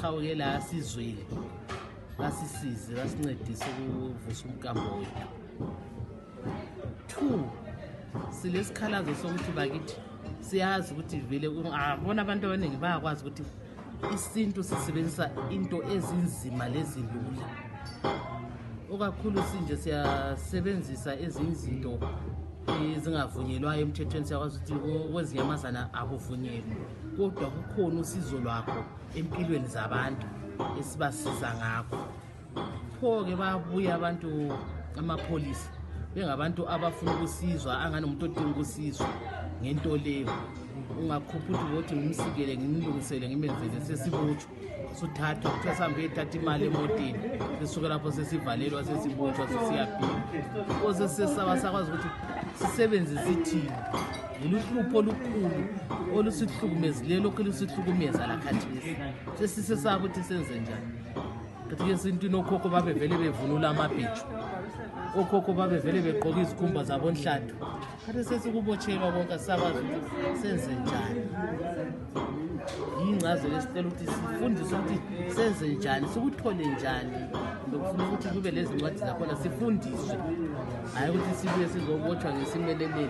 asihawukele asizwele, basisize, basincedise ukuvusa umkambo wethu. Two, silesikhalazo sokuthi bakithi siyazi ukuthi vele bona abantu abaningi bayakwazi ukuthi isintu sisebenzisa into ezinzima lezilula okakhulu. Sinje siyasebenzisa ezinye izinto ezingavunyelwayo emthethweni. Siyakwazi ukuthi kwezinyamazana akuvunyelwa, kodwa kukhona usizo lwakho empilweni zabantu esibasiza ngakho. Pho-ke babuya abantu, amapholisa, bengabantu abafuna ukusizwa, angani umuntu odinga ukusizwa ngento leyo, ungakhupha uthi ngokuthi ngimsikele, ngimlungisele, ngimenzele, sesibotshwa, suthathwa, kuthiwa sihambe yethatha imali emoteni. Sisuke lapho sesivalelwa, sesibotshwa, sesiyafika kose sesaba sakwazi ukuthi sisebenzise ithini. Yiluhlupho olukhulu olusihlukumezileyo, lokhu lusihlukumeza lakhathesi. Sesisesaba ukuthi senze njani. Kathi esintwini okhokho babevele bevunula amabhitshu, okhokho babevele begqoka izikhumba zabonhlathu. Khathi sesikubotshelwa konke, asisakwazi ukuthi senze njani. Yingcazelo esicela ukuthi sifundiswe ukuthi senze njani, sikuthole njani, kumbe kufuna ukuthi kube lezi ncwadi zakhona, sifundiswe, hhayi ukuthi sibuye sizobotshwa ngesimeleleli.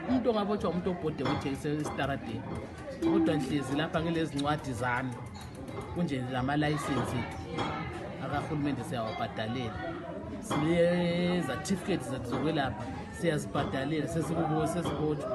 Umuntu ongabotshwa umuntu obhode kuthengise esitaradeni, kodwa nhlezi lapha ngilezi ncwadi zami kunje, lamalayisensi ethu akahulumende siyawabhadalela, silezatifiketi zethu zokwelapha siyazibhadalela, sesibotshwa.